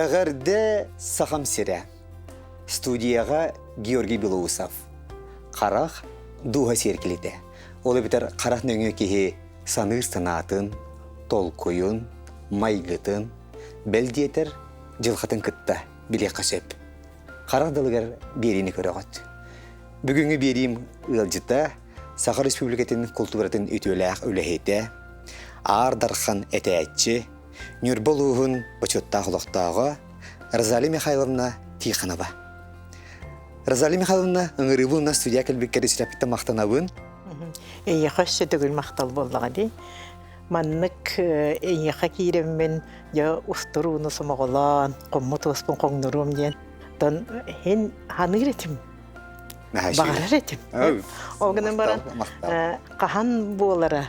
Эҕэрдэ Сахам сирэ. Студияҕа Георгий Белоусов. Харах дууһа сиэркилэтэ. Ол эбэтэр харах нөҥүө киһи саныыр санаатын, толкуйун, майгытын, бэл диэтэр дьылҕатын кытта билиэххэ сөп. Харах далыгар биэриини көрөҕүт. Бүгүҥҥү биэриим ыалдьыта Саха Республикатын култууратын үтүөлээх үлэһитэ, Аар Дархан этээччи, Ньурба улууһун бочуоттаах олохтооҕо Розалия Михайловна Тихонова. Розалия Михайловна, ыҥырыыбын уонна студия кэлбиккэр сүрэхпиттэн махтанабын. Эйиэхэ өссө төгүл махтал буоллаҕа дии. Маннык эйиэхэ киирэммин дьэ устурууну сомоҕолоон, хоммут уоспун хоҥноруом диэн тон иһин ханыыр этим. Баҕарар этим. Ол гынан баран хаһан буолара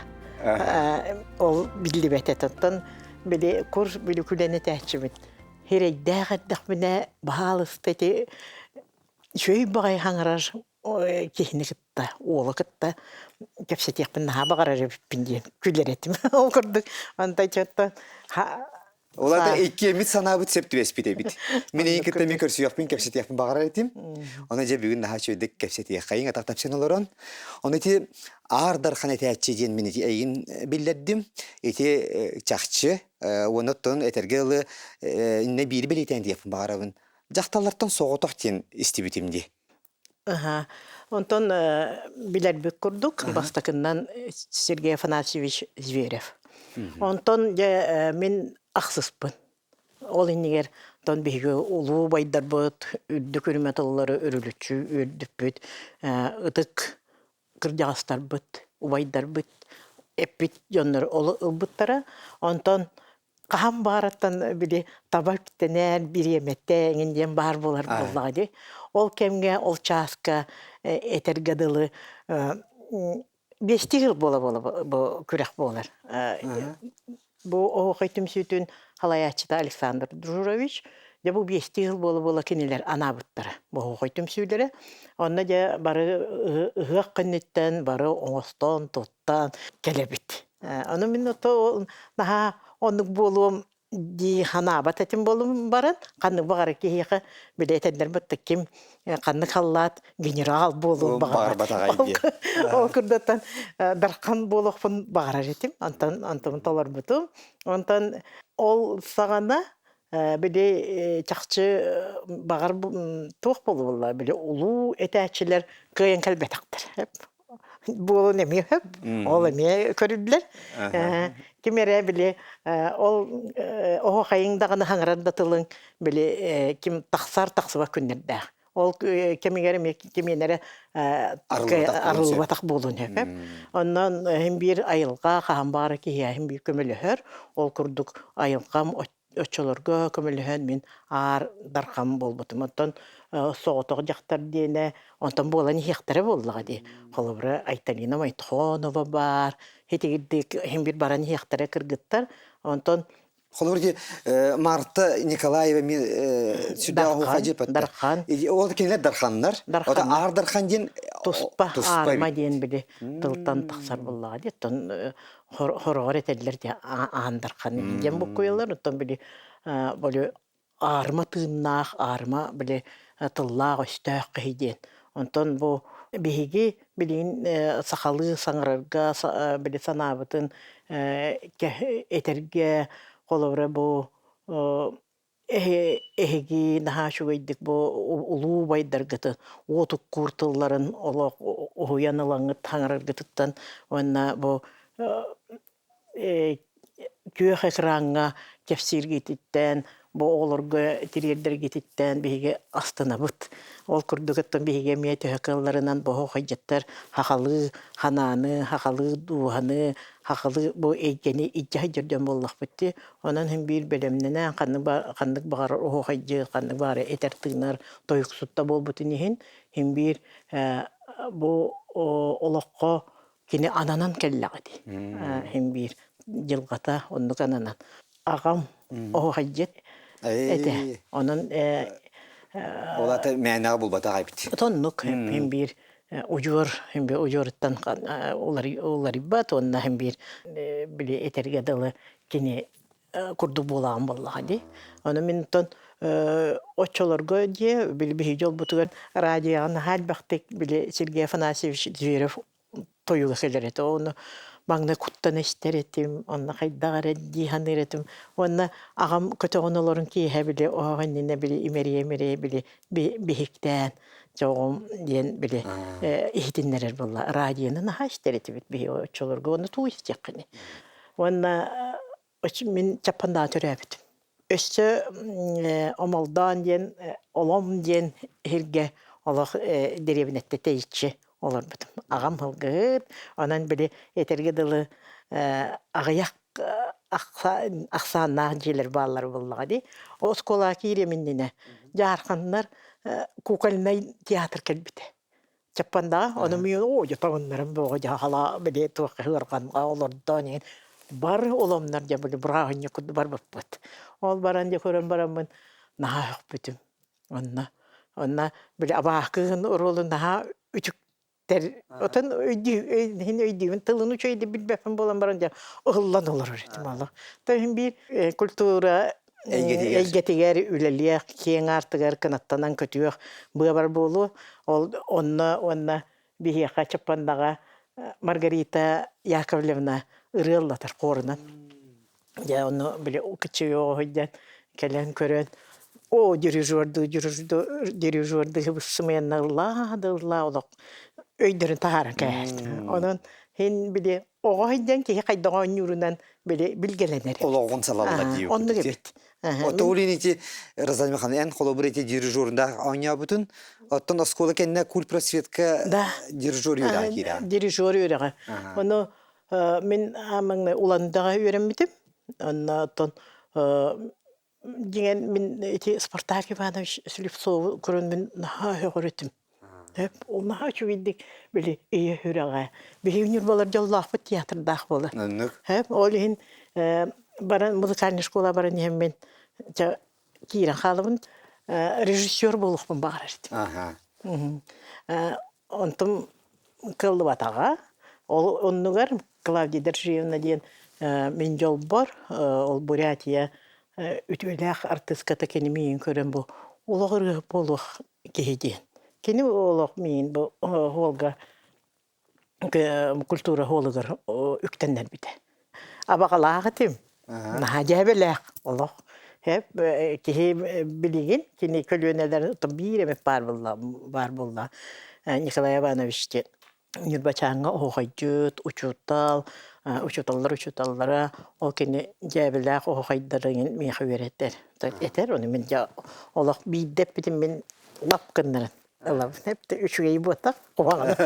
ол биллибэт этэ. Оттон били кур били күлэн этээччибит. Хирэйдээх эрдэхпинэ баһаалыста ити үчүгэй баҕайы хаҥарар киһини кытта, уолу кытта кэпсэтиэхпин наһаа баҕарар эбиппин диэн күлэр этим. Ол курдук онтон чоттон Ол аата иккиэммит санаабыт сөп түбэспит эбит. Мин эйигин кытта эмиэ көрсүөхпүн, кэпсэтиэхпин баҕарар этим. Ону дьэ бүгүн наһаа үчүгэйдик кэпсэтиэххэйиҥ, атах тапсан олорон. Ону ити Аар Дархан этээччи диэн мин ити эйигин биллэрдим. Ити чахчы уонна оттон этэргэ дылы иннэ биири бэлиэтээн диэхпин баҕарабын. Дьахталлартан соҕотох диэн истибитим дии. Аха. Онтон билэрбит курдук, бастакыннан Сергей Афанасьевич Зверев. Онтон дьэ мин ахсыспын. Ол иннигэр тон биһиги улуу убайдарбыт үрдүк үрүмэ тыллары үрүлүччү үөрдүппүт, ытык кырдьаҕастарбыт, убайдарбыт эппит дьоннор ол ылбыттара. Онтон хаһан баарыттан били таба үктэнэр бириэмэтэ эҥин диэн баар буолар буоллаҕа дии. Ол кэмҥэ, ол чааска этэргэ дылы биэстии жыл буола-буола бу күрэх буолар. Бу Оһуохай түмсүүтүн салайааччыта Александр Дружурович, дьэ бу биэстии жыл буола-буола кинилэр анаабыттара бу Оһуохай түмсүүлэрэ. Онно дьэ бары ыһыах кэнниттэн бары оҥостон, туттан кэлэбит. Ону мин ото наһаа оннук буолуом дии санаабат этим буолан баран, ханнык баҕарар киһиэхэ били этэллэр бытта ким ханнык халлаат генерал буолуон баҕарбат. Ол курдаттан дархан буолуохпун баҕарар этим. Онтон онтон толорбутум. Онтон ол саҕана били чахчы баҕар туох буолуолла били улуу этээччилэр кыайан кэлбэтэхтэр. Буолун эмиэ хөп, ол эмиэ көрүллэр. Ким эрэ били ол оһохайыҥ даҕаны хаҥырар да тылыҥ били ким тахсар тахсыбат күннэрдээх. Ол кэмигэр эмиэ кимиэнэ эрэ арыллыбатах буолуон сөп. Онон иһин биир айылҕа хаһан баҕара киһиэхэ иһин биир көмөлөһөр. Ол курдук айылҕам оччолорго көмөлөһөн мин аар дархан буолбутум. Оттон соҕотох дьахтар диэнэ онтон буолан иһиэхтэрэ буоллаҕа дии. Холобура, Айталина Мойтхонова баар, итигирдик иһин бир баран иһиэхтэрэ кыргыттар. Онтон Холобур ити Марта Николаева мен сүрдээх оһуохайдьыппаттар. Дархан. Ол кинилэр дарханнар. Дархан. Аар дархан диэн туспа аарма диэн били тылтан тахсар буоллаҕа дии. Оттон хороҕор этэллэр дии аан дархан диэн буккуйаллар. Оттон били били аарма тыыннаах, аарма били тыллаах-өстөөх киһи диэн. Онтон бу биһиги билигин сахалыы саҥарарга били санаабытын этэргэ холобура бу Эһиги наһаа үчүгэйдик бу улуу убайдаргытын уотуккуур тылларын олох уһуйан ылаҥҥыт таҥараргытыттан уонна бу күөх экраҥҥа кэпсииргититтэн бу оҕолорго тириэрдэргититтэн биһиги астынабыт. Ол курдук оттон биһиги эмиэ төһө кыалларынан боһо-хайдьаттар хахалыы ханааны, хахалыы дууһаны, хахалыы бу эйгэни илдьэ сылдьар дьон буоллахпыт дии. Онон иһин биир бэлэмнэнэн ханнык баҕарар оһуохайдьыт, ханнык баҕарар этэр-тыынар тойуксут да буолбутун иһин, иһин биир бу олоххо кини ананан кэллэҕэ дии. Иһин биир дьылҕата оннук ананан. Аҕам оһуохайдьыт этэ. Онон Ол аата мээнэҕэ булбатах эбит. Оннук иһин биир удьуор удьуоруттан уларыйбат уонна иһин биир били этэргэ дылы кини. курдук буолаҕын буоллаҕа дии. Ону мин оттон оччолорго дьиэ били биһиги дьолбутугар радиоҕа наһаа элбэхтик били Сергей Афанасьевич Зверев тойуга кэлэр этэ. Ону маҥнай куттана истэр этим, онно хайдах эрэ дии саныыр этим. Уонна аҕам көтөҕөн олорон киэһэ били оһох иннинэ били имэрийэ-имэрийэ били биһиктээн чоҕум диэн били иһитиннэрэр буолла. Радионы наһаа истэр этибит биһи оччолорго уонна тугу истиэххиний. Уонна мин Чаппандаҕа төрөөбүтүм. Өссө Омолдоон диэн Олом диэн иһиргэ олох дэриэбинэттэ тэйиччи олорбутум. Аҕам һылгыһыт, онон били этэргэ дылы аҕыйах ахсааннаах дьиэлэр бааллар буоллаҕа дии. Оскуолаҕа киириэм иннинэ дьаарханнар кукольнай театр кэлбитэ. Чаппандаҕа ону мин оо дьэ тоҥуннарым буоҕа дьэ халаа били туохха ыарҕанҕа олордоон иһин бары оломнор дьэ били бырааһынньык курдук барбыппыт. Ол баран дьэ көрөн бараммын наһаа өхпүтүм. Онно онно били абааһы кыыһын оруолун наһаа үтүктэр отон өйдүү иһин өйдүүбүн тылын үчүгэйдик билбэппин буолан баран дьэ ыһыллан олорор этим олох. То иһин биир культура Эйгэтигэр. эйгэтигэр үлэлиэх, киэҥ аартыгар кынаттанан көтүөх быабар буолуо. Ол онно уонна биһиэхэ Чаппандаҕа Маргарита Яковлевна ырыа ыллатар хуорунан. Дьэ ону били кыччыйоҕоһуйдан кэлэн көрөн оо дирижердыы дирижердыы сымыйанна ыллаа да ыллаа олох өйдөрүн таһааран кээһэр. Онон хин били оҕо сылдьан киһи хайдах оонньуурунан били билгэлэнэр. Олоҕун салалла дии Оннук эбит. Оттон ити Розалия Михайловна, эн холобур ити дирижердаах оонньообутун, оттон оскуола кэннэ культпросветка дирижер үөрэҕэ киирэ. Дирижер үөрэҕэ. Ону мин маҥнай Уландаҕа үөрэммитим. Онно оттон Дьиҥэн мин ити Спартак Иванович Слепцову көрөн мин наһаа өһөҕөр этим. Ол наһаа үчүгэйдик били ийэ сүрэҕэ. Биһиги Ньурбалар дьоллоохпут театрдаах буолар. Оннук. Ол иһин баран музыкальнай школа баран иһэммин дьэ киирэн хаалабын режиссер буолуохпун баҕарар этим. Онтум кыаллыбатаҕа. Ол оннугар Клавдия Доржиевна диэн мин дьолбор, ол Бурятия үтүөлээх артыыската кини миигин көрөн бу олох ырыаһыт буолуох киһи диэн. Кини олох миигин бу уолга культура холугар үктэннэрбитэ. Абаҕалаах этим. Наһаа дьээбэлээх олох. Киһи билигин кини көлүөнэлэр биир эмит баар буолла баар буолла Николай Иванович диэн Ньурбачааҥҥа оһуохайдьыт, учуутал, учууталлар учууталлара ол кини дьээбэлээх оһуохайдарын миэхэ үөрэтэр. Этэр, ону мин дьэ олох биирдэ эппитим мин лап гыннаран ылабын. Эптэ үчүгэй буотах, куһаҕана.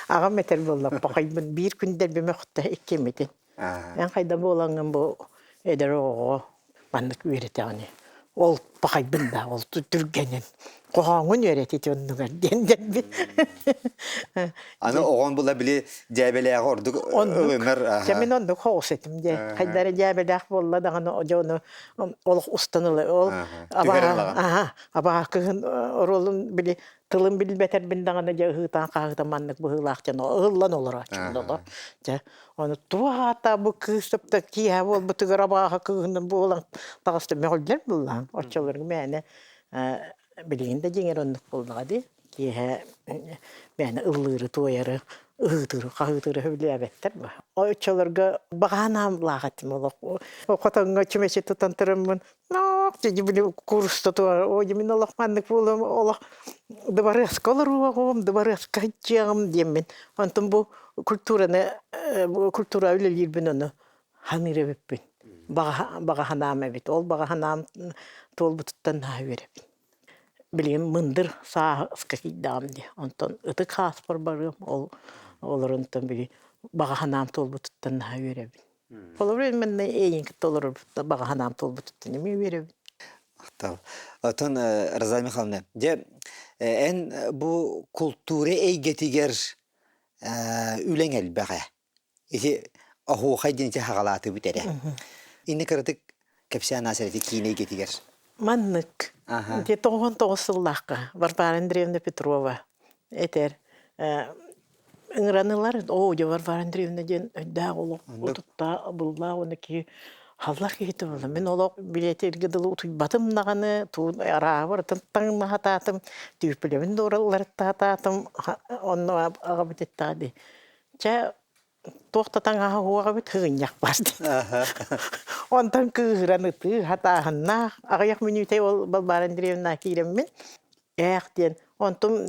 Аҕам этэр буолла, пахайбын биир күн дэлби мөхтө иккиммитин. Эн хайда буолаҥҥын бу эдэр оҕоҕо маннык үөрэтэҕиний? Ол пахайбын да, ол түргэнин. Хоһооҥҥун үөрэт ити оннугар диэн дэлби. Аны оҕон була били дьээбэлээҕи ордук ылынар. Дьэ мин оннук хоҕус этим дьэ. Хайдара дьээбэлээх буолла даҕаны дьону олох устан ыла. Ол абаакыһын оруолун били тылын билбэтэрбин даҕаны дьэ ыһыытаан хаһыытан маннык быһыылаах дьон ыһыллан олорооччум олор. Дьэ ону туох аата бу кыыс тыпта киэһэ буолбутугар абааһы кыыһынан буолан таҕыста мөҕүллэр буоллаҕым. Оччолорго мээнэ билигин да дьиҥэр оннук буоллаҕа дии. Киэһэ мээнэ ыллыыры, туойары, ыһыытыыры, хаһыытыыры сөбүлээбэттэр бу. Оччолорго баҕанаамлаах этим олох. Хотоҥҥо чүмэчи тутан тураммын Ноо, били курста туар, ой, мин олох маннык буолуом, олох дыбарыаска олоруоҕум, дыбарыаска сылдьыаҕым диэммин. Онтон бу культураны, культура үлэлиирбин ону ханыыр эбиппин. Баҕа санаам эбит. Ол баҕа санаам туолбутуттан наһаа үөрэбин. Билигин мындыр сааска киирдэҕим дии. Онтон ытык хааспар барыам, ол олоронтон били баҕа санаам туолбутуттан наһаа үөрэбин. Холобур, именно эйигин кытта олорорбуттан баҕа санаам туолбутуттан эмиэ үөрэбин. Махтал. Оттон Розалия Михайловна, дьэ, эн бу култуура эйгэтигэр үлэҥ элбэх ээ. Ити оһуохай диэн ити хаҕалаатыбыт эрэ. Инни кыратык кэпсээн аас ити киинэ эйгэтигэр. Маннык. Ити 99 сыллаахха Варвара Андреевна Петрова этэр ыҥыран ылар, оо, дьэ Варвара Андреевна диэн өйдөөх олох утуктаа буллаах уонна киһи. Халлах киһитэ буолла. Мин олох билиэтиргэ дылы утуйбатым даҕаны, туун арааһы барытын таҥнаһатаатым, түүппүлэбин да уралларыттаатаатым, онно аҕабыт эттэҕэ дии. Чэ, туох да таҥаһа уоҕа эбит, һыгынньах бар дии. Онтон кыыһыран ытыы хатааһыннаах, аҕыйах мүнүүтэ ол Балбаара Андреевна киирэммин, ээх диэн, онтум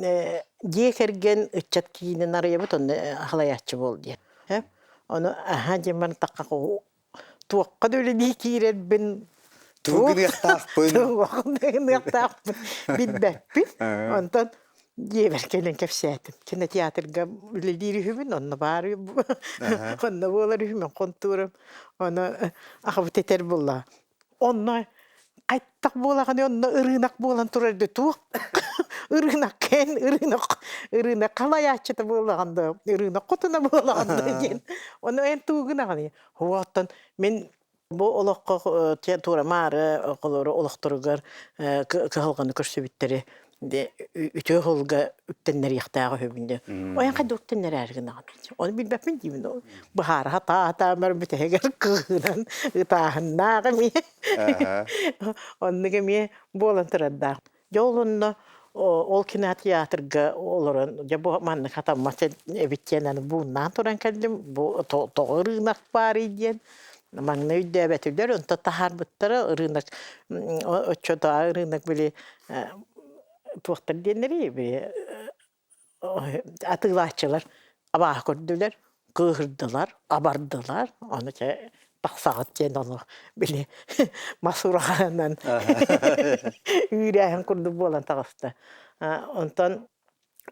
дьиэ кэргэн ыччат киинин арыйабыт, онно халайааччы буол диэн. Ону аһа диэн баран тахха туохха да үлэлии киирэрбин Тугу гыныахтаахпын тугу гыныахтаахпын билбэппин. Онтон дьиэбэр кэлэн кэпсээтим. Кинотеатрга үлэлиир үһүбүн, онно баар онно буолар үһүмүн хонтуурум. Ону аҕабыт этэр буолла. Онно хайтах буолаҕыный онно ырыынак буолан турар да туох ырыынак кэн ырыынак ырыынак халайааччыта буолаҕын да ырыынак хотуна буолаҕын да диэн ону эн туугунаҕыный оттон мин бу олоххо туора-маары холору олохторугар кыһалҕаны көрсүбүттэри үтүө уһулга үктэннэриэхтээх үһүбүн диэн. Ойон хайда үктэннэрээри гынаҕын. Ону билбэппин диибин. Быһаара сатаатаамар бүтэһигэр кыыһынан ытааһыннаах эмиэ. Оннук эмиэ буолан турардаах. Дьэ ол онно ол кинотеатрга олорон дьэ бу маннык хатаммат эбит диэн аны бууннаан туран кэллим. Бу тоҕо ырыынак баарый диэн маҥнай өйдөөбөтүлэр онтон таһаарбыттара ырыынак оччотооҕу ырыынак били туохтар диэннэрий били атыылааччылар абааһы көрдүлэр кыыһырдылар абардылар ону чэ тахсаҕыт диэн ону били мас ураҕаһынан үүрээһин курдук буолан таҕыста онтон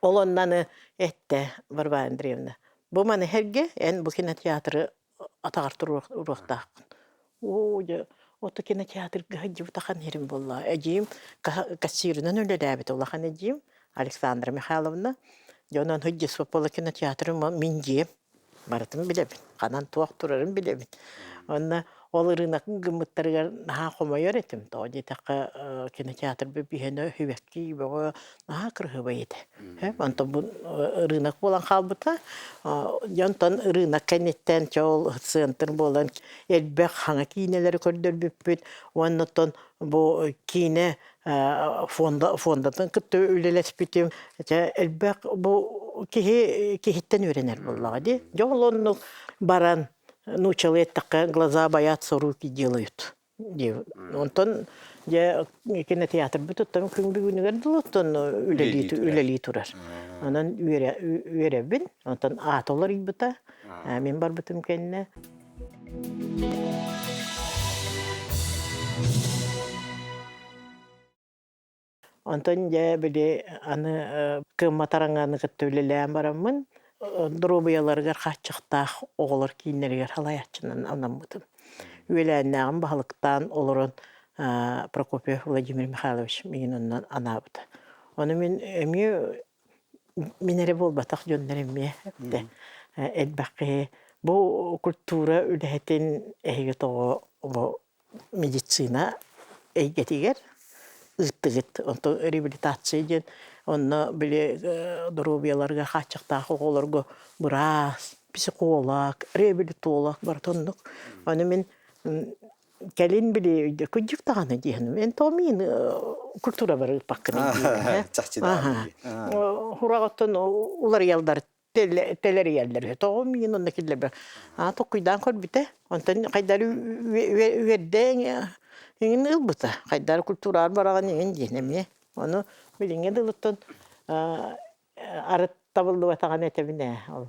ол оннаны эттэ Варвара Андреевна бу маны сэргэ эн бу кинотеатры атаҕар туруохтааххын. Оо, дьэ, ото кинотеатрга сылдьыбыт ахан иһэрим буолла. Эдьиийим кассирынан үлэлээбит улахан эдьиийим Александра Михайловна. Дьэ, онон сылдьыспыт кинотеатрым мин дьиэм. Барытын билэбин. Ханан туох турарын билэбин. Онно ол ырыынак гыммыттарыгар наһаа хомойор этим. Тоҕо диэтэххэ, кинотеатр биһиэнэ үһүбэкки бөҕө наһаа кырыһыбай этэ. Онтон бу ырыынак буолан хаалбыта. Дьонтон ырыынак кэнниттэн чол центр буолан элбэх хаҥа киинэлэри көрдөрбүппүт. Уонна оттон бу киинэ фонда фондатын кытта үлэлэспитим. Элбэх бу киһи киһиттэн үөрэнэр буоллаҕа дии. Дьэ ол оннук баран нууччалыы эттэххэ глаза боятся, руки делают. Онтон дьэ кинотеатрбыт оттон күн бүгүнүгэр дылы оттон үлэлии үлэлии турар. Онон үөрэбин. Онтон аата уларыйбыта. Мин барбытым кэннэ. Онтон дьэ били аны кыаммат араҥаны кытта үлэлээн бараммын доруобуйаларыгар хааччахтаах оҕолор кииннэригэр салайааччынан анаммытым. Үөлээннээҕим баһылыктаан олорон Прокопьев Владимир Михайлович миигин онно анаабыта. Ону мин эмиэ мин эрэ буолбатах дьоннор эмиэ элбэх киһи бу культура үлэһитин эһиги тоҕо бу медицина эйгэтигэр ыыттыгыт. Онтон реабилитация диэн онно били доруобуйаларыгар хааччахтаах оҕолорго быраас, психолог, реабилитолог барыта оннук. Ону мин кэлин били кырдьык даҕаны диэхиним. Эн тоҕо миин культура бар ыыппаккын диибин. Чахчы даҕаны. Хураҕыттан уларыйаллар тэлэрийэллэр үһү. Тоҕо миин онно киллэрбэ. Аа токкуйдаан көрбүтэ. Онтон хайдары үөрдээн иҥин ылбыта. Хайдары культураар бараҕын иҥин диэн эмиэ. Ону билиҥҥи дылыттан арыт табыллыбатаҕын этэбин ээ. Ол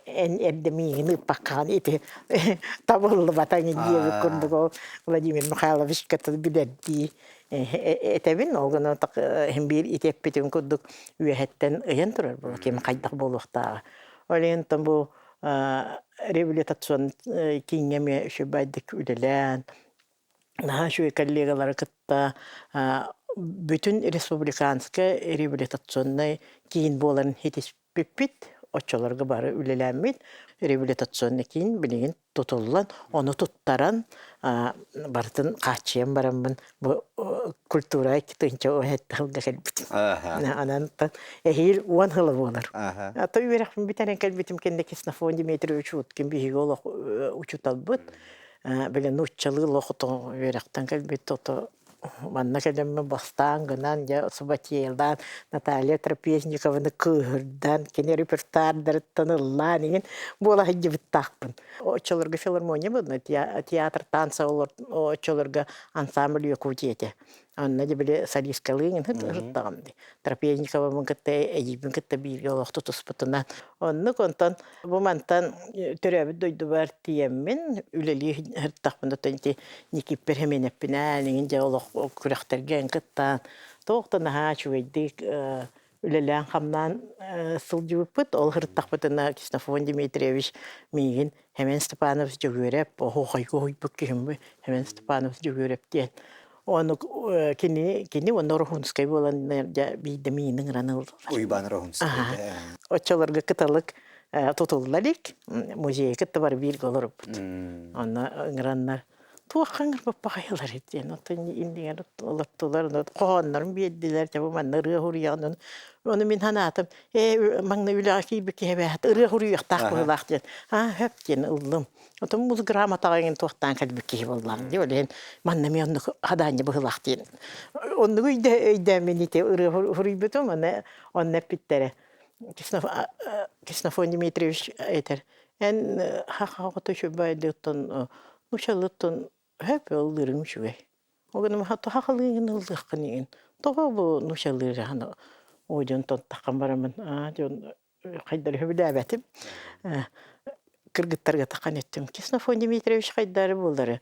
эн эрдэ миигин ыыппаккаҕын ити табыллыбатаҥ диэбит курдук ол Владимир Михайловичка билэрдии этэбин ол гынан иһин биир ити эппитим курдук үөһэттэн ыйан турар буолла ким хайдах буолуохтааҕа ол иһин бу реабилитационный кииҥҥэ эмиэ үчүгэйдик үлэлээн наһаа үчүгэй коллегалары кытта бүтүн республиканскай реабилитационнай киин буоларын ситиспиппит оччолорго бары үлэлээммит реабилитационный киин билигин тутуллан, ону туттаран барытын хааччыйан бараммын бу культура 2017 сылга кэлбитим. Анан эһиил 10 сыла буолар. Ата үөрэхпин бүтэрэн кэлбитим кэннэ Ксенофон Дмитриевич Уткин биһиги олох учууталбыт. Били нууччалыы лохото үөрэхтэн кэлбит ото манна кэлэммин бастаан гынан дьэ субатиелаан Наталья Трапезникованы кыыһырдан кини репертуардарыттан ыллаан иҥин буола сылдьыбыттаахпын. Оччолорго филармония буолла театр танца оччолорго ансамбль Якутия этэ. Анна дьэ били солисткалыын ырыттаҕым дии. Трапезниковабын кытта эдьиийбин кытта бииргэ олох тутуспутунан. Оннук онтон бу мантан төрөөбүт дойдубар тиийэммин үлэлии сырыттахпына оттон ити Никиппер Хеменеппинээн иҥин дьэ олох күрэхтэргэ кыттаан туох да наһаа үчүгэйдик үлэлээн-хамнаан сылдьыбыппыт. Ол сырыттахпытына Ксенофонт Дмитриевич миигин Хэмэн Степанович Дьөгүөрэп оһуохайга уһуйбут киһим Хэмэн Степанович Дьөгүөрэп диэн. Ону кини кини уонна Ороһуунскай буолан дьэ биирдэ миигин ыҥыран ыллылар. Уйбаан Ороһуунскай. Оччолорго кыталык тутулла илик музейга кытта бары бииргэ олорбут. Онно ыҥыраннар туохха ыҥырбаппаҕайылар диэн оттон иннигэр олортулар хоһооннорун биэрдилэр дьэ бу манна ырыа суруйаҕын ону мин санаатым ээ маҥнай үлэҕэ киирбит киһи эбээт ырыа суруйуохтаах быһыылаах диэн аа сөп диэн ыллым отон муз грамотаҕа иҥин туохтаан кэлбит киһи буоллаҕым дии ол иһин манна эмиэ оннук хадаанньа быһыылаах диэн оннугу өйдөөммүн ити ырыа суруйбутум аны онно эппиттэрэ Ксенофонт Дмитриевич этэр эн хахаҕата үчүгэйдиттэн нуучалыттан хөп ыллыырыҥ үчүгэй. Ол гынан хахалыыгын ыллыаххын иһин тоҕо бу нуучалыыраһан оо дьонтон таххан бараммын аа дьон хайдары сөбүлээбэтим. Кыргыттарга таххан эттим. Ксенофонт Дмитриевич хайдары буолары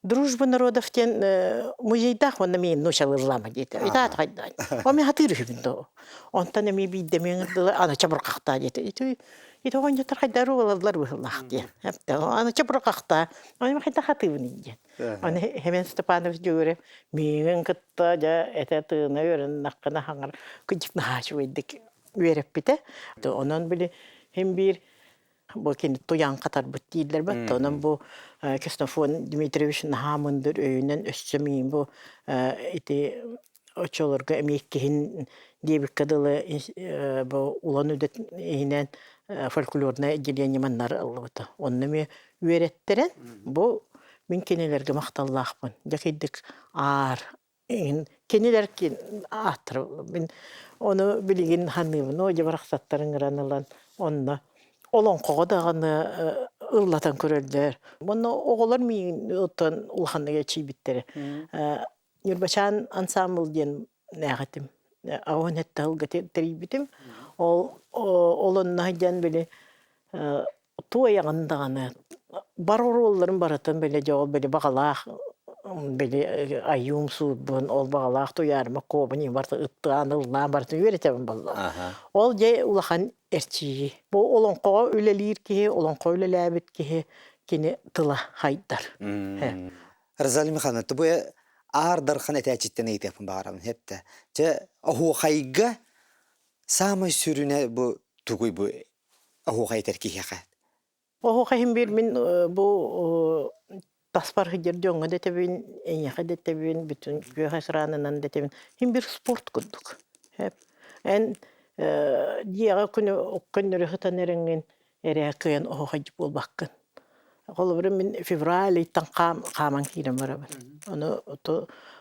Дружба народов диэн музейдаах уонна миин нуучалыыллаама диэтэ. Итаат хайдаан. О мен хатыыр үһүбүн доо. Онтон эмиэ биирдэ миин ырдылар ана чабырҕахтаа диэтэ. Ити ити оҕонньоттор хайдары буолаллар быһылаах диэн. Ана чабырҕахтаа. Аны хайда хатыыбын диэн. Аны Хемен Степанович Дьөгүөрэ миигин кытта дьэ этэ тыына үөрэннэххинэ хаҥар кыдьык наһаа үчүгэйдик үөрэппитэ. Онон били хим биир бу кини туйаан хатарбыт дииллэр бат онон бу Ксенофонт Дмитриевич наһаа мындыр өйүнэн өссө миин бу ити оччолорго эмиэ иккиһин диэбиккэ дылы бу Улан Удэ иһинэн фольклорное отделение маннары ыллыбыта. Онно эмиэ үөрэттэрэн бу мин кинилэргэ махталлаахпын. Дьэ кыйдык аар Кинилэр ааттара мин ону билигин саныыбын оо дьэ барахсаттар ыҥыран ылан онно олоҥхоҕо даҕаны ыллатан көрөллөр. Уонна оҕолор миигин оттон улаханнык эчийбиттэрэ. Ньурбачаан ансаамбыл диэн этим. Аҕыһын сэттэ сылга тэрийбитим. Ол ол онно сылдьан били туойаҕын даҕаны бар оруолларын барытын били дьэ ол били баҕалаах били айыым суурбун ол баҕалаах туйаарыма куобун барыта ыттаан ыллаан барытын үөрэтэбин буолла ол дьэ улахан эрчийии бу олоҥхоҕо үлэлиир киһи олоҥхо үлэлээбит киһи кини тыла хайдар Розалия Михайловна, бу аар дархан этээччиттэн ыйытыахпын баҕарабын хэптэ. Чэ, оһуохайга саамай сүрүнэ бу тугуй бу оһуохай этэр киһиэхэ? Оһуохай иһин биир мин бу таспар сылдьар дьоҥҥо да этэбин, эйиэхэ да этэбин, бүтүн күөх экранынан да этэбин. Иһин биир спорт курдук. Эн дьиэҕэ күнү көннөрү сытан эрэҥҥин эрэ кыайан оһуохайдьыт буолбаккын. Холобура мин февраль ыйтан хааман киирэн барабын. Ону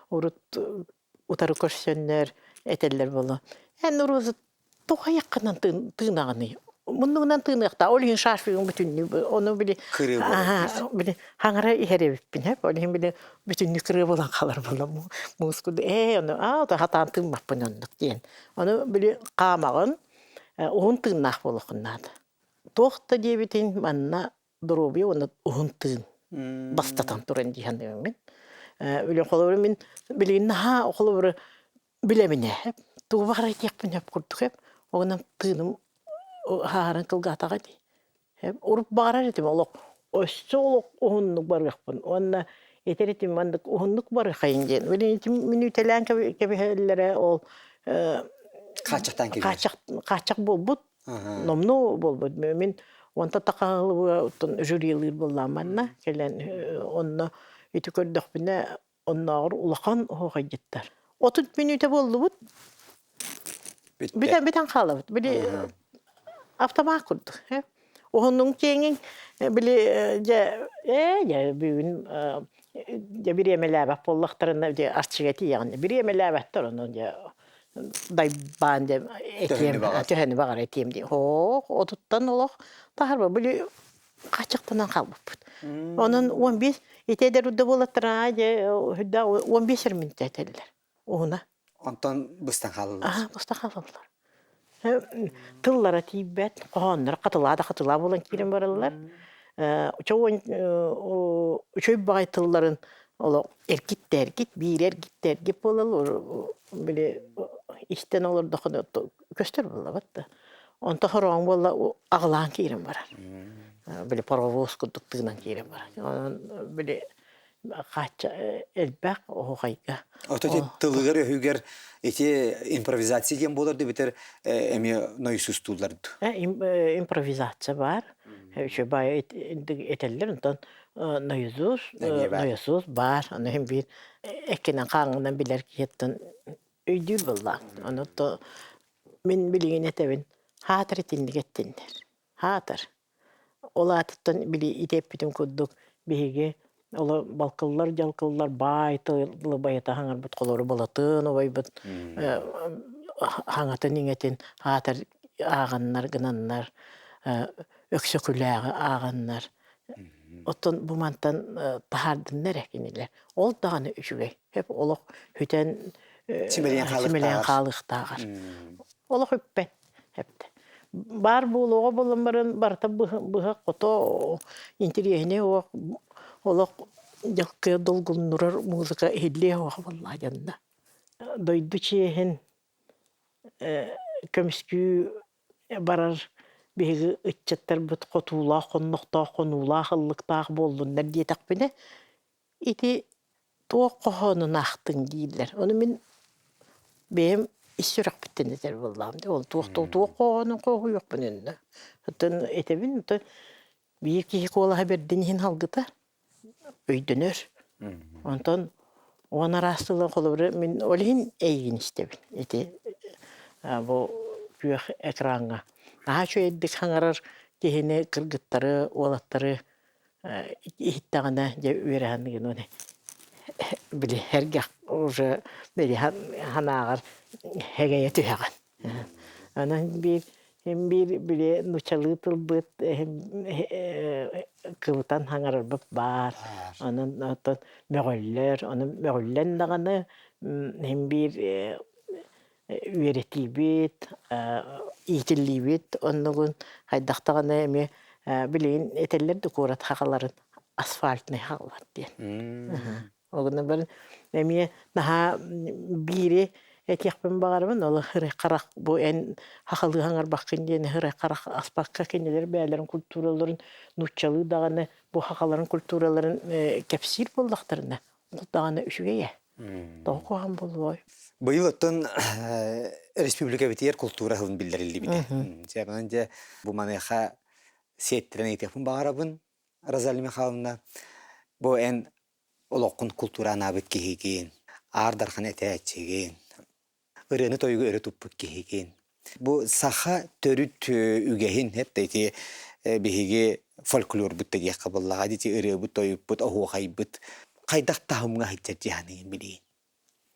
урут утары көрсөннөр этэллэр буолуо. Эн Роза тоҕо айаххынан тыынаҕыный? Муннугунан тыыныахтаа. Ол иһин шарфигын бүтүннүү ону били били хаҥара иһэр эбиппин һэп. Ол иһин били бүтүннүү кырыы буолан хаалар буолла. Муус курдук ээ ону аа хатаан тыыммаппын оннук диэн. Ону били хаамаҕын уһун тыыннаах буолуоххун наада. Туох да диэбитин манна доруобуйа уонна уһун тыын бастатан туран дии саныыбын мин. Үлэ холобура мин билигин наһаа холобура билэбин ээ. Тугу баҕарар этиэхпин сөп курдук эп. Онон тыыным хааран кылгаатаҕа дии. Урут баҕарар этим олох өссө олох уһуннук барыахпын уонна этэр этим маннык уһуннук барыахайын диэн. Билигин ити мүнүүтэлээн кэбиһэллэрэ ол хааччахтаан кэбиһэр. Хааччах буолбут Номнуо буолбут. Мин онто такаһылыга оттон жюрилыыр буоллаам манна кэлэн онно ити көрдөхпүнэ оннооҕор улахан оһуохайдьыттар. 30 мүнүүтэ буоллубут. Бүтэн бүтэн хаалабыт. Били автомат курдук. Уһуннуҥ киэҥиҥ били дьэ ээ дьэ бүгүн дьэ бириэмэлээбэт буоллахтарына дьэ арчыга тиийэҕин бириэмэлээбэттэр ону дьэ дайбаан дьэ этиэм төһөнү баҕар этиэм дии һоох отуттан олох таһарба били хааччахтанан хаалбыппыт. Онон 15 ити эдэр удда буолаттара дьэ 15 эр мүнтэ этэллэр уһуна. Онтон быстан хаалаллар. Аха, быстан хаалаллар. Тыллара тиийбэт, хоһоонноро хатылаа да хатылаа буолан киирэн бараллар. Үчүгэй баҕай тылларын олох эргит-тэргит, биир эргит-тэргит буолал били истэн олордоххуна көстөр буоллабат да. Онто хороон буолла аҕылаан киирэн барар. Били паровоз курдук тыынан киирэн барар. Онон били хаачча элбэх оһуохайга. Ото ити тылыгар-өһүгэр ити импровизация диэн буолар да битэр эмиэ нойсустууллар Импровизация баар. Үчүгэй этэллэр онтон нойзус нойсус баар. Аны иһин биир эккинэн хааҥҥынан билэр киһиттэн өйдүүр буоллаах. Ону то мин билигин этэбин хаатар итинник эттиннэр. Хаатар. Ол аатыттан били ити эппитим курдук биһиги оло балкыллар дьалкыллар баай тылы байыта хаҥарбыт холору балатын убайбыт хаҥатын иҥэтин аатар ааҕаннар гынаннар өксөкүлээҕи ааҕаннар оттон бу мантан таһаардыннар эрэ кинилэр ол даҕаны үчүгэй хөп олох хүтэн симэлийэн хаалыахтааҕар олох үппэт эптэ баар буолуоҕа буолан баран барыта быһа хото интириэһинэй олох олох дьалкыйа долгуннурар музыка иһиллиэ суоҕа буоллаҕа дьонно дойду чиэһин көмүскүү барар биһиги ыччаттарбыт хотуулаах хоннохтоох хонуулаах ыллыктаах буоллуннар диэтэхпинэ Ити туох хоһоонун аахтыҥ дииллэр. Ону мин бэйэм ис сүрэхпиттэн этэр буоллаҕым дии. Ол туох туох хоһоонун хоһуйуохпун иннэ. Оттон этэбин, оттон биир киһи куолаһа бэрдин иһин халгыта өйдөнөр. Онтон уон араас тылын холобура мин ол иһин эйигин истэбин. Ити бу күөх экраҥҥа. Наһаа үчүгэйдик хаҥарар киһини кыргыттары, уолаттары иһиттэҕинэ дьэ үөрэһэн гынан били эргэх уже били санааҕар хэгэйэ түһэҕин. Онон биир биир били нууччалыы тылбыт кыбытан хаҥарарбыт баар. Онон оттон мөҕөллөр, ону мөҕүллэн даҕаны иһин биир үөрэтиибит, иитиллиибит оннугун хайдах даҕаны эмиэ билигин этэллэр да куорат хаҕаларын асфальтный хаҕалар диэн. Ол гынан баран эмиэ наһаа биири этиэхпин баҕарабын, ол ырай харах бу эн хахалыы хаҥарбаккын диэн ырай харах аспакка кинилэр бэйэлэрин культураларын нууччалыы даҕаны бу хахаларын культураларын кэпсиир буоллахтарына ол даҕаны үчүгэй ээ. Тоҕо куһаҕан буолуой? Быйыл оттон республикабытыгар култуура сылын биллэриллибитэ. Дьэ, онон дьэ бу маныаха сиэттэрэн ыйытыахпын баҕарабын, Розалия Михайловна. Бу эн олоххун култуура анаабыт киһигин, Аар Дархан этээччигин, ырыаны-тойугу өрө туппут киһигин. Бу саха төрүт үгэһин эт ити биһиги фольклорбут да диэххэ буоллаҕа ити ырыабыт-тойукпут, оһуохайбыт хайдах таһымҥа сылдьар дьаһаныйын билигин.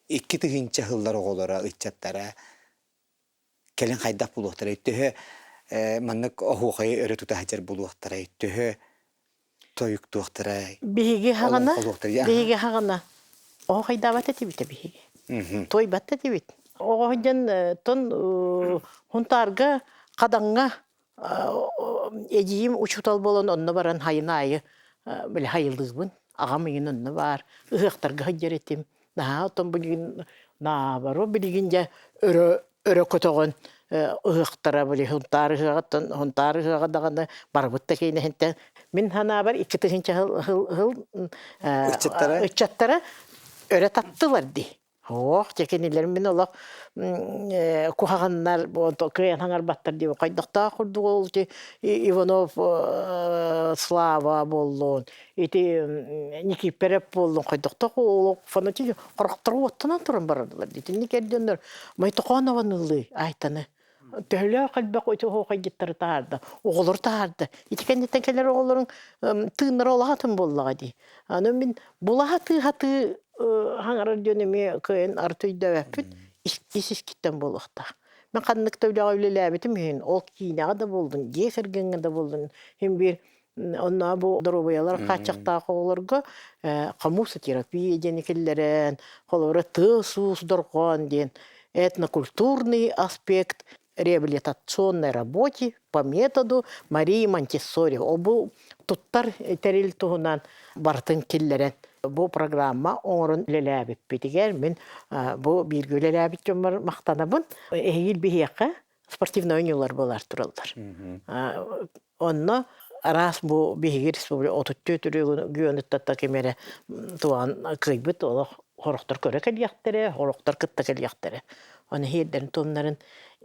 2000 сыллар оҕолоро, ыччаттара кэлин хайдах булуохтарай? Төһө маннык оһуохайы өрө тута сылдьар булуохтарай? Төһө тойуктуохтарай? Биһиги хаҕана, биһиги хаҕана оһуохайдаабат этибит биһиги. Туойбат этибит. Оҕо сылдьан тон Хунтаарга Хадаҥҥа эдьиийим учуутал буолан онно баран хайын аайы били хайылыыбын. Аҕам ыйын онно баар. Ыһыахтарга сылдьар этим. Наһаа оттон билигин наоборот билигин дьэ өрө өрө көтөҕөн ыһыахтара били Хунтаар ыһыаҕыттан Хунтаар ыһыаҕа даҕаны барыбыт да киинэһинтэн мин санаабар 2000 сыл сыл Ыччаттара ыччаттара өрө таптылар дии. Ох, дьэ кинилэр мин олох куһаҕаннар кыайан хаҥарбаттар диэн хайдахтаах курдук ол ити Иванов Слава буоллун, ити Никииппэрэп буоллун хайдахтаах олох фанатик харахтара уоттанан туран бараллар дии. Итинник эрдэннэр Майтохонованы ылыы Айтаны. Төһөлөөх элбэх ити оһуохайдьыттары таһаарда, оҕолору таһаарда. Ити кэнниттэн кэлэр оҕолоруҥ тыыннара олох атын буоллаҕа дии. Аны мин була сатыы-сатыы хаҥарар диэн эмиэ кыайан арыт өйдөөбөппүн. Ис искиттэн буолуохтаах. Мин ханнык да үлэҕэ үлэлээбитим иһин, ол киинэҕэ да буоллун, дьиэ кэргэҥҥэ да буоллун, иһин биир онно бу доруобуйалар хааччахтаах оҕолорго хомусотерапия диэни киллэрэн, холобура тыас-уус дорҕоон диэн этнокультурный аспект реабилитационной работе по методу Марии Монтессори. Ол бу туттар тэрил туһунан барытын киллэрэн бу программа оҥорон үлэлээбиппитигэр мин бу бииргэ үлэлээбит дьоммор махтанабын. Эһиил биһиэхэ спортивнай оонньуулар буолар тураллар. Онно араас бу биһиги республика 34 регионуттан ким эрэ туган кыайбыт олох хорохтор көрө кэлиэхтэрэ, хорохтор кытта кэлиэхтэрэ. Оны иһиэрдэрин туомнарын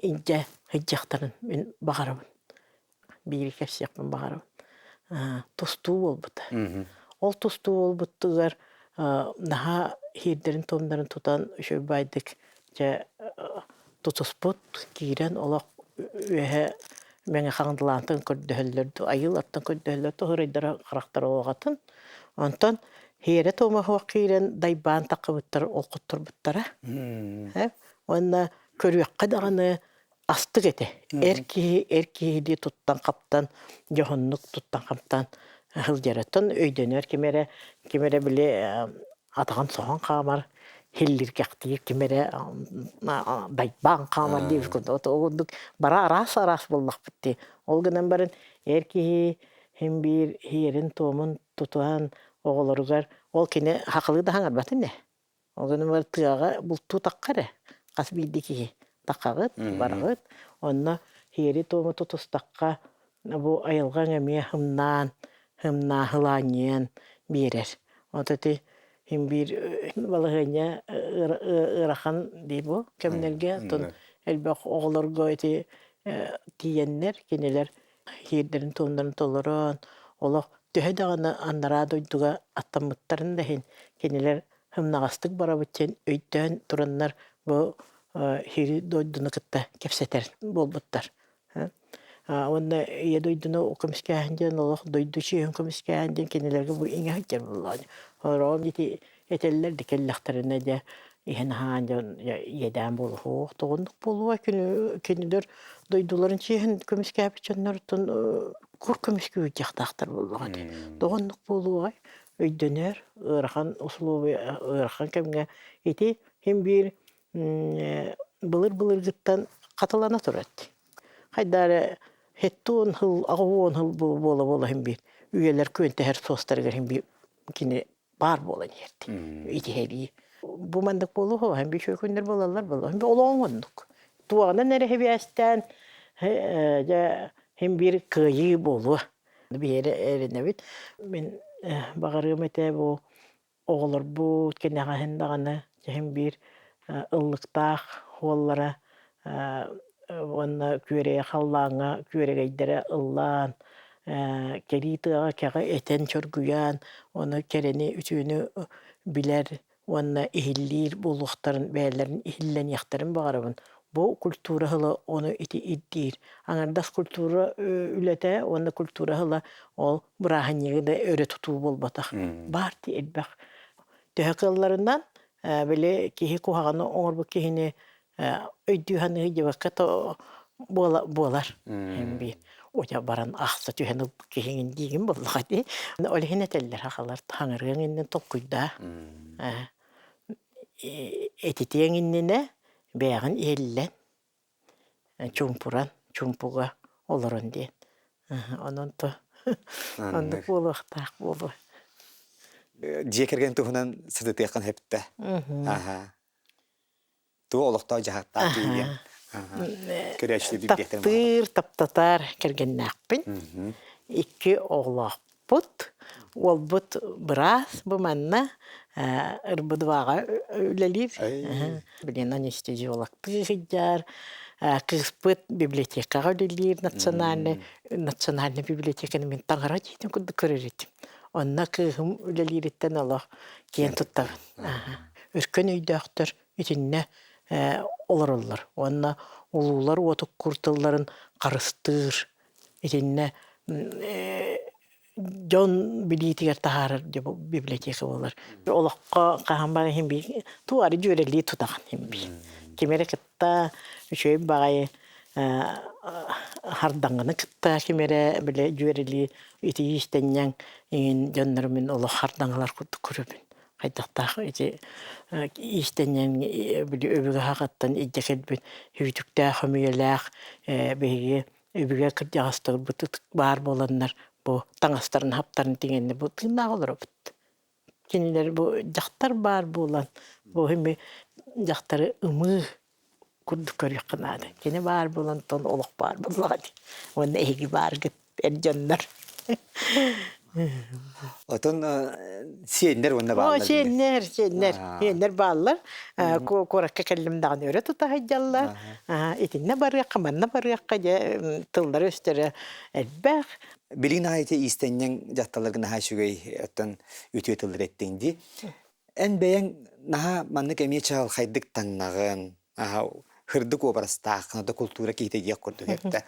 илдьэ сылдьыахтарын мин баҕарабын. Биири кэпсиэхпин баҕарабын. Тустуу буолбута. Ол тустуу буолбутугар наһаа иһиэрдэрин туомнарын тутан үчүгэй баайдык дьэ тутуспут киирэн олох үөһэ Мэҥэ Хаҥалаантан көрдөһөллөр дуу, айыылартан көрдөһөллөр дуу, ыһырайдара харахтара уоҕатын. Онтон Һиэрэ Туомаһуох киирэн дайбаан таххыбыттар ол хотторбуттара. Уонна көрүөххэ даҕаны астык этэ. Эр киһи эр киһилии туттан-хаптан, дьоһуннук туттан-хаптан сылдьарыттан өйдөнөр ким эрэ ким эрэ били атаҕын соһон хаамар, һиллиргэхтиир ким эрэ дайбаан хаамар диэбит курдук. Ол курдук бара араас-араас буоллахпыт дии. Ол гынан баран эр киһи син биир сиэрин-туомун тутуһан оҕолоругар ол кини хахылыы да хаҥарбатын ээ. Ол гынан баран тыаҕа бултуу тахха эрэ хас биирдии киһи таххаҕыт, бараҕыт. Онно сиэри-туому тутустахха бу айылҕаҥ эмиэ һымнаан, һымнааһылаанньыйан биэрэр. Вот ити син биир балаһыанньа ыарахан дии бу кэмнэргэ. Оттон элбэх оҕолорго ити тиийэннэр, кинилэр сиэрдэрин-туомнарын толорон, олох төһө даҕаны анараа дойдуга аттаммыттарын да иһин, кинилэр һымнаҕастык барабыт диэн өйдөөн тураннар бу сири дойдуну кытта кэпсэтэр буолбуттар. Уонна Ийэ дойдуну көмүскээһин диэн олох дойду чиэһин көмүскээһин диэн кинилэргэ бу иҥэ сылдьар буоллаҕа. Хороҕом ити этэллэр да кэллэхтэринэ дьэ иһэн аһаан дьон иэдээн буолуох тоҕуннук буолуо кинилэр дойдуларын чиэһин көмүскээбит дьоннортон кур көмүскүү дьахтаахтар буоллаҕа дии. Тоҕоннук буолуоҕай өйдөнөр ыарахан условия ыарахан кэмҥэ ити син биир былыр-былыргыттан хатылана турар дии. Хайдаа эрэ 70 сыл, 80 сыл буола-буола иһин биир үйэлэр күөнтэһэр суостарыгар иһин биир кини баар буолан иһэрди. Итиһэрии. Бу маннык буолуо, һэн биир күннэр буолаллар буолуо. Олоҕуҥ оннук. Туоҕунан эрэ хибээстээн дьэ син биир кыайыы буолуо. Биһиэри эрэнэбит. Мин баҕарыам этэ бу оҕолорбут кэнэҕэһин даҕаны син биир ыллыктаах уоллара уонна күөрэйэ халлааҥҥа күөрэгэйдэрэ ыллаан кэрии тыаҕа кэҕи этэн чоргуйан ону кэрэни үтүөнү билэр уонна иһиллиир буолуохтарын бэйэлэрин иһиллэниэхтэрин баҕарабын. Бу культура сыла ону ити ирдиир. Аҥардас культура үлэтэ уонна культура сыла ол бырааһынньыгы да өрө тутуу буолбатах. Баар дии элбэх. Төһө кыалларынан били киһи куһаҕаны оҥорбут киһини өйдүү саныы дьыбакка буола буолар биир уйа баран ахса түһэн ылбыт киһиҥин диигин буоллаҕа дии. Ол иһин этэллэр сахалар хаҥырыаҥ иннин толкуйдаа. Этитиэҥ иннинэ бэйэҕин иһиллэн чуумпуран чуумпуга олорон диэн. Онон то оннук буолуохтаах буолуо. Дьиэ кэргэн туһунан сытытыаххын сөптө. Аха. Туох олохтоох дьаһахтаах киһи Көрөөччүлэр билбиэхтэрин Таптыыр, таптатар кэргэннээхпин. Икки оҕолоохпут. Уолбут быраас бу манна РБДВ-ҕа үлэлиир. Билигин анестезиологтыы сылдьар. Кыыспыт библиотекаҕа үлэлиир национальный национальный библиотеканы мин таҥара дьиэтин курдук көрөр этим. Онно кыыһым үлэлиириттэн олох киэн туттабын. Өркөн өйдөөхтөр итиннэ. олороллор уонна улуулар уотуккур тылларын харыстыыр итиннэ дьон билиитигэр таһаарар библиотека буолар. Олоххо хаһан баар иһин биир туары дьүөрэлии тутаҕын иһин биир. Ким эрэ кытта үчүгэй баҕайы хардаҥҥаны кытта ким эрэ бile дьүөрэлии ити иистэнньэҥ иҥин дьоннору мин олох хардаҥалар курдук көрөбүн. Хайдахтаах ити иистэнньэҥ били өбүгэ саҕаттан илдьэ кэлбит сүүтүктээх хөмүйэлээх биһиги өбүгэ кырдьаҕастарбыт ытык баар буоланнар бу таҥастарын хаптарын тиҥэннэ бу тыыннаах олоробут. Кинилэр бу дьахтар баар буолан бу эми дьахтары ымыы курдук көрүөххэ наада. Кини баар буолан тон олох баар буоллаҕа дии. Уонна эһиги бааргыт эр дьоннор. Отон сиэннэр уонна О, бааллар. сиэннэр, сиэннэр, сиэннэр бааллар. Куоракка кэллим даҕаны өрө тута сылдьаллар. Итиннэ барыахха, манна барыахха дьэ тыллара-өстөрө элбэх. Билигин аҕай ити иистэнньэҥ дьахталларга наһаа үчүгэй оттон үтүө тыллар эттиҥ дии. Эн бэйэҥ наһаа маннык эмиэ чаҕылхайдык таҥнаҕын, аһа һырдык уобарастааххын, да култуура киһитэ диэх курдук эттэ.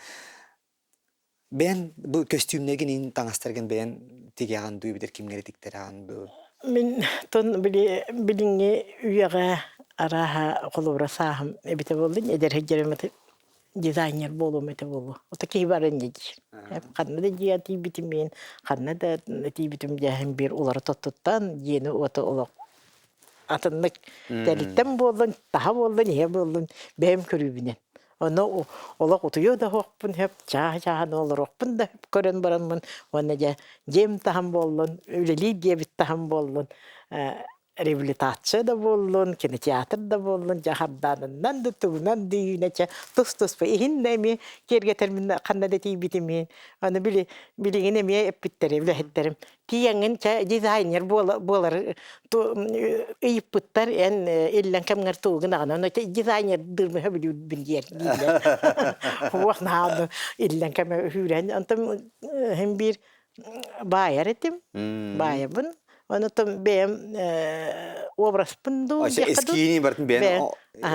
Бэйэн бу көстүүмнэргин иин таҥастаргын бэйэн тигэҕин дуу эбэтэр кимҥэ эрэ тиктэрэҕин дуу? Мин тон били билиҥҥи үйэҕэ арааһа холобура сааһым эбитэ буоллун эдэр сылдьарым дизайнер буолуом этэ буолуо. Ото киһи бары инньэ диир. Ханна да дьиэ тиийбитим мин, ханна да тиийбитим дьээһин биир улары тоттуттан дьиэни уоту олох атыннык тэрилтэм буоллун, таһа буоллун, иһэ буоллун бэйэм көрүүбүнэн. Ону олох утуйуо да суохпун сөп, чааһы-чааһын олоруохпун да сөп көрөн бараммын уонна дьэ дьиэм таһым буоллун, үлэлиир диэбит таһым буоллун, реабилитация да буоллун, кинотеатр да буоллун, дьэ хардаанынан да тугунан да үүнэ чэ тус-туспа иһин да эмиэ киэргэтэрмин ханна да тиийбитим иһин. Аны били билигин эмиэ эппиттэрэ үлэһиттэрим тиийэҥҥин чэ дизайнер буолар ыйыппыттар эн иллэҥ кэмҥэр тугун аҕына ону дизайнердыырбын сөбүлүүрбүн диэр дииллэр уох наһаа иллэҥ кэмэ үүрэн онтон иһин биир баайар этим баайабын онутон бэйэм образпын дуу эскиини бартын бэйэн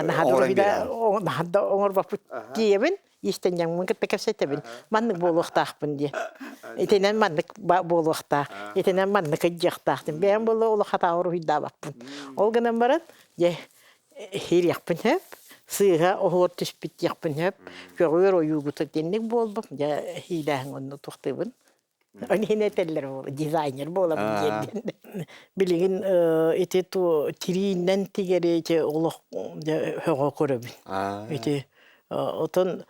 наһаа да оҥорбоппут тиийэбин иистэнньэҥмин кытта кэпсэтэбин маннык буолуохтаахпын диэн итинэн маннык буолуохтаах итинэн маннык ыдьыахтаах диэн бэйэм буолла улахатааҕы уруһуйдаабаппын ол гынан баран дьэ иһириэхпин сөп сыыһа оһуор түспүт диэхпин сөп көҕүөр ойуугута итинник буолбут дьэ иилээһин онно туохтуубун Ол иһин этэллэр буолла, дизайнер буолабын диэн. Билигин ити тириинэн тигэри ити олох сөҕө көрөбүн. Ити отон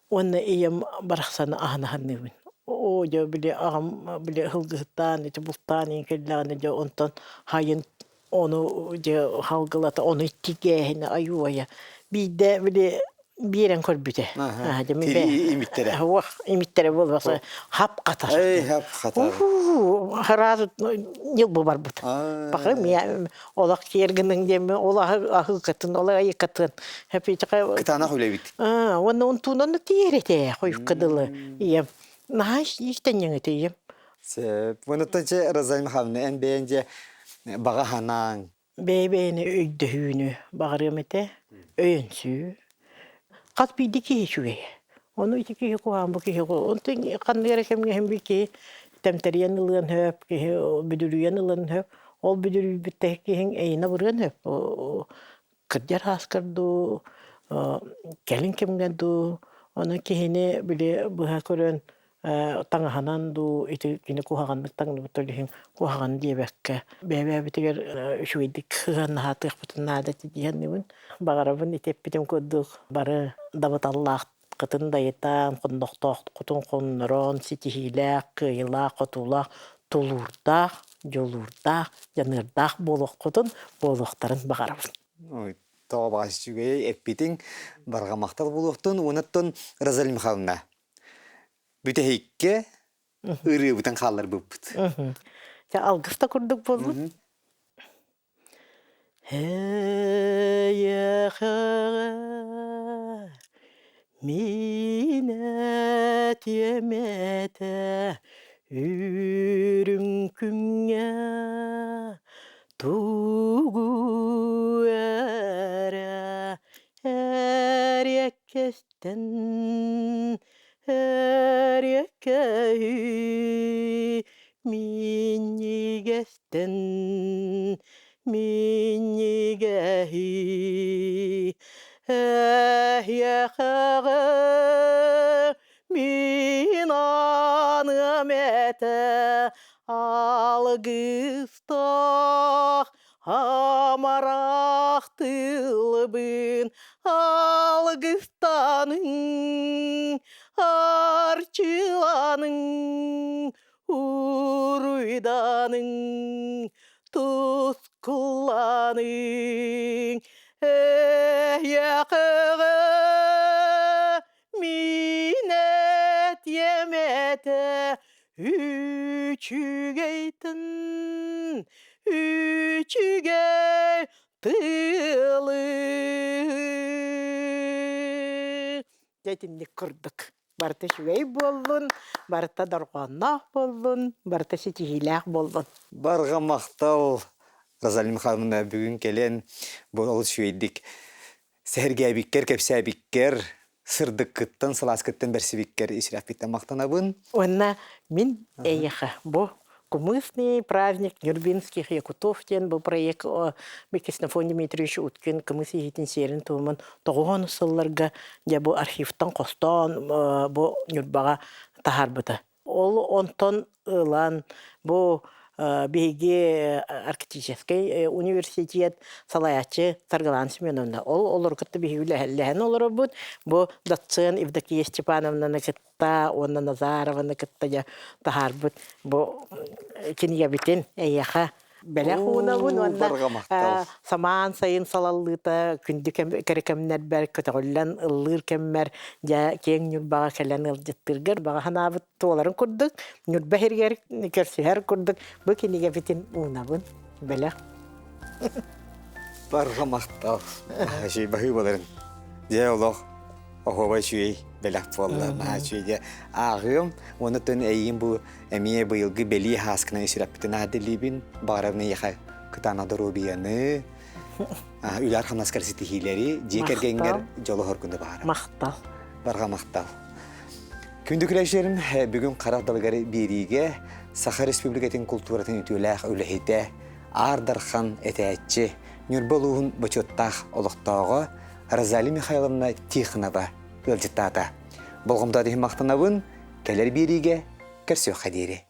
уонна ийэм барахсаны аһына саныыбын. Оо дьэ били аҕам били сылгыһыттаан ити бултаан иһин кэллэҕинэ дьэ онтон хайын ону дьэ халгылата ону тигээһинэ айуу-айа биирдэ били биэрэн көрбүтэ имиттэрэ уох имиттэрэ буолбаса хап хатар эй хап хатар сразу ньылбы барбыт баха мия олох киэр гыныҥ диэмми ол аһыыкатын ол айыкатын кытаанах үлэбит уонна унтуунан тиэр этэ хойукка дылы ийэм наһаа иистэнньэҥ этэ ийэм Сөп. Онуттан чэ Розалия Михайловна, эн бэйэҥ дьэ баҕа санааҥ. Бэйэ-бэйэни өйдөһүүнү баҕарыам этэ, өйөнсүү. Хас биирдии киһи үчүгэй. Ону ити киһи куһаҕан, бу киһи онтон ханнык эрэ кэмҥэ иһин бу киһи тэмтэрийэн ылыан сөп, киһи бүдүрүйэн ылыан сөп. Ол бүдүрүйбүт киһиҥ эйиэнэ барыан сөп. Кырдьар ааскар дуу, кэлин кэмҥэ дуу, ону киһини били быһа көрөн таҥаһынан дуу ити кини куһаҕаннык таҥныбыт иһин куһаҕан диэбэккэ бэйэ-бэйэбитигэр үчүгэйдик сыһыаннаһаатыахпытын наада дии саныыбын. Баҕарабын ити эппитим курдук бары дабыталлааххытын дайытаан, хоннохтооххутун хоннорон, ситиһиилээх, кыайыылаах, хотуулаах, тулуурдаах, дьулуурдаах, дьаныардаах буолуоххутун, буолуохтарын баҕарабын. Ой, тоҕо баҕас үчүгэй эппитиҥ барҕа махтал буолуохтун. Уонаттан Розалия Михайловна, бүтэһиккэ ырыабытын хаалларбыппыт. Чэ, алгыс да курдук буоллун. Эйэхэҕэ мин этиэм этэ үрүҥ күҥҥэ тугу эрэ. Эриэккэстэн эриэккэһи минньигэстэн минньигэһи эһиэхэҕэ мин аныам этэ алгыстаах амарах тылбын алгыстаныҥ, арчыланыҥ, уруйданыҥ, тускулланыҥ, эйэхэҕэ мин этиэм этэ үчүгэйтэн үчүгэй тылы. Дьэ итинник курдук. Барыта үчүгэй буоллун, барыта дорҕоонноох буоллун, барыта ситиһиилээх буоллун. Барҕа махтал, Розалия Михайловна, бүгүн кэлэн бу олус үчүгэйдик сэһэргээбиккэр, кэпсээбиккэр, сырдыккыттан, сылааскыттан бэрсибиккэр ис-сүрэхпиттэн махтанабын. Уонна мин эйиэхэ бу Кумысный праздник Нюрбинских якутов диэн бу проект Ксенофонт Дмитриевич Уткин кымыс иһитин сиэрин-туомун тоҕуһун сылларга дьэ бу архивтан хостоон бу Ньурбаҕа таһаарбыта. Ол онтон ылан бу биһиги Арктическай университет салайааччы Саргылаана Семеновна ол олору кытта биһиги үлэһэллэһэн олоробут. Бу доцент Евдокия Степановнаны кытта уонна Назарованы кытта дьэ таһаарбыт бу кинигэбитин эйиэхэ бэлэх уунабын уонна самаан сайын салаллыыта күндү кэрэ кэмнэрбэр көтөҕүллэн ыллыыр кэммэр дьэ киэҥ Ньурбаҕа кэлэн ыалдьыттыыргар баҕа санаабыт туоларын курдук Ньурба иһигэр көрсүһэр курдук бу кинигэбитин уунабын бэлэх. Барҕа махтал. Баһыыбаларын. Дьэ олох оһуобай үчүгэй бэлэх буолла. Наһаа үчүгэй дьэ ааҕыам уонна төн эйигин бу эмиэ быйылгы бэлиэ һааскынан сүрэппитин аадылыыбын. Баҕарабын эйиэхэ кытаанах доруобуйаны, үлэр хамнаскар ситиһиилэри, дьиэ кэргэҥҥэр дьолу хоргуну баҕарабын. Махтал. Барҕа махтал. Күндү күлэччилэрим, бүгүн харах далыгар биэриигэ Саха Республикатын култууратын үтүөлээх үлэһитэ, Аар Дархан этээччи, Ньурба улууһун бочуоттаах олохтооҕо Розалия Михайловна Тихонова ыалдьыттаата. Болҕомтоот иһин махтанабын, кэлэр биэриигэ көрсүөххэ диэри.